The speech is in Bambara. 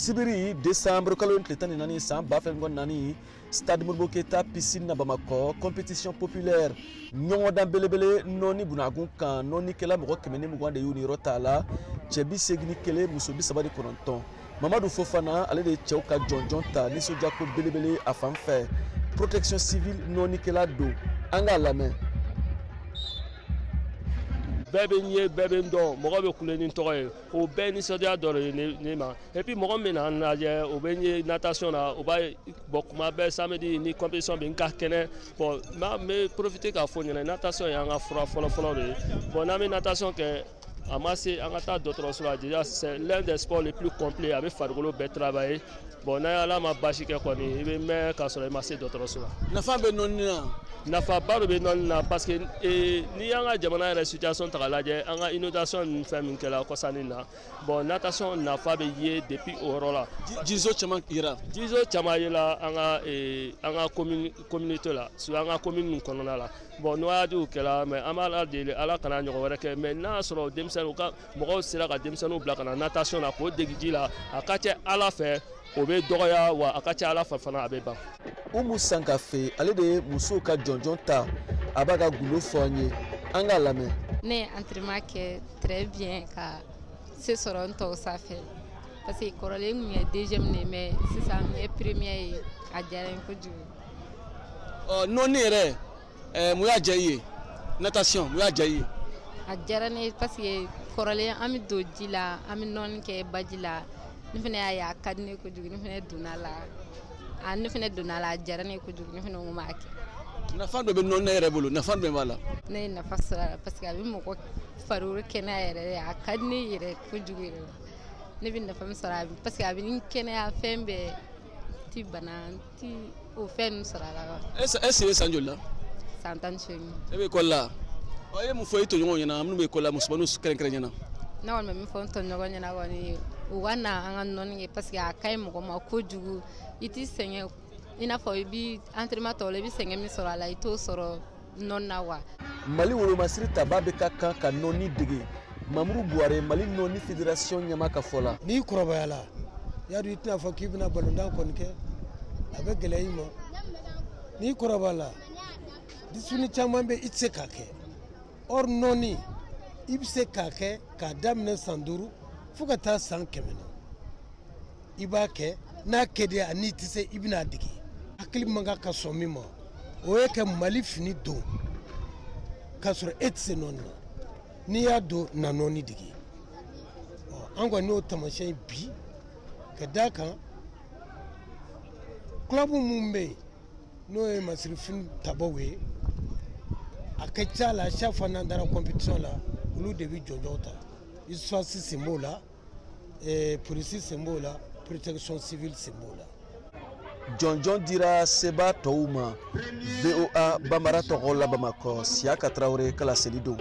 Sibiri décembre kalo tile 14 san 2024 stade Modibo Keita piscine na Bamakɔ compétition populaire ɲɔgɔndan belebele nɔni bunagun kan nɔnikɛla mɔgɔ 120 de y'u niyɔrɔ t'a la cɛ 81 muso 39 Mamadu Fofana ale de ye cɛw ka jɔnjɔn ta nisɔndiyako belebele a fan fɛ protection civile nɔnikɛla don an k'a lamɛn. Bɛɛ bɛ n ye bɛɛ bɛ n dɔn mɔgɔ bɛ kule ni n tɔgɔ ye o bɛɛ nisɔndiya dɔ de ye ne ma et puis mɔgɔ min bɛ na n lajɛ o bɛ n ye natation na o b'a ye bon kuma bɛɛ samedi ni compétition bɛ n ka kɛnɛ bon n bɛ profiter k'a fɔ ɲɛna natation y'an ka fura fɔlɔ-fɔlɔ de ye bon n'an bɛ natation kɛ a ma se an ka taa dɔgɔtɔrɔso la déjà c'est l'un des sports les plus complets a bɛ farikolo bɛɛ travailler bon n'a Ala ma baasi kɛ kɔni i bɛ mɛn k'a sɔrɔ i ma se dɔgɔtɔrɔso la. Nafa bɛ nɔni na. Nafaba de bɛ nɔni na parce que n'i y'an ka jamana yɛrɛ situation ta k'a lajɛ an ka inondation ni fɛn min kɛra kɔsannin na bon natation nafa bɛ ye depuis o yɔrɔ la. Jizo caman yera. Jizo caman yela an ka communauté la surtout an ka commune ninnu kɔnɔna la bon noyade kɛra mais an b'a deli Ala kana ɲɔgɔn wɛrɛ kɛ mais n'a y'a sɔrɔ denmisɛnninw ka mɔgɔw sera ka denmisɛnninw bila ka na natation na k'o degi ji la a ka ca Ala fɛ o bɛ dɔgɔya wa a ka ca Ala fɛ fana a bɛ ban. Umu Sankafe ale de ye musow ka jɔnjɔn ta a b'a ka gundo fɔ an ye an k'a lamɛn. Ne ye entraînement kɛ très bien ka se sɔrɔ n tɔw sanfɛ parce que kɔrɔlen kun ye deuxième de mais sisan n ye premier ye a diyara n ye kojugu. Ɔ nɔni yɛrɛ mun y'a diya i ye natation mun y'a diya i ye. A diyara ne ye parce que kɔrɔlen an bɛ don ji la an bɛ nɔni kɛ baji la ne fana y'a ye a ka di ne kojugu ne fana donna la. A ne fana donna la a diyara ne ye kojugu ne fana ko n b'a kɛ. Nafa dɔ bɛ nɔnɔ yɛrɛ bolo nafa jumɛn b'a la. Ne ye nafa sɔrɔ a la parce que a bɛ mɔgɔ farikolo kɛnɛya yɛrɛ a ka di ne yɛrɛ kojugu yɛrɛ ne bɛ nafa min sɔrɔ a parce que a bɛ n kɛnɛya fɛn bɛɛ ti bana ti o fɛn ninnu sɔrɔ a la. E si bɛ san joli la. San 18. E bɛ ekɔli la ɔ e ye mun fɔ i tɔɲɔgɔnw ɲɛna minnu bɛ ekɔli la musomaninw kɛrɛnkɛrɛn ɲɛna. Ne kɔni bɛ min fɔ n tɔɲɔgɔn ɲɛna kɔni u ka na an ka nɔni kɛ parce que a ka ɲi mɔgɔ ma kojugu i t'i sɛgɛn i n'a fɔ i bɛ entraînement tɔw la i bɛ sɛgɛn min sɔrɔ a la i t'o sɔrɔ nɔni na wa. Mali wolomasiri taba bɛ ka kan ka nɔni dege Mamuru Buware Mali nɔni fédération ɲɛmaa ka fɔ la. N'i kɔrɔbayala y'a dɔn i tɛna fɔ k'i bɛna balontan kɔni kɛ a bɛ gɛlɛya i ma n'i kɔrɔbayala discipline caman bɛ i tɛ se k'a kɛ or nɔni i bɛ se k'a kɛ k'a daminɛ san 5 fo ka taa san 100 na i b'a kɛ n'a kɛ de a n'i tɛ se i bɛna dege hakili man kan ka sɔn min ma o ye ka Mali fini don k'a sɔrɔ e tɛ se nɔni na n'i y'a don na nɔni dege ɔ an kɔni y'o taamasiyɛn bi ka d'a kan club mun bɛ yen n'o ye masirifini tabaw ye a ka ca la chaque fois n'an taara compétition la olu de bɛ jɔnjɔn ta USFAS sen b'o la polisi sen b'o la protection civile sen b'o la. Jɔnjɔn dira seba tɔw ma VOA Bambara tɔgɔ la Bamakɔ Siyaka Tarawele kala seli don.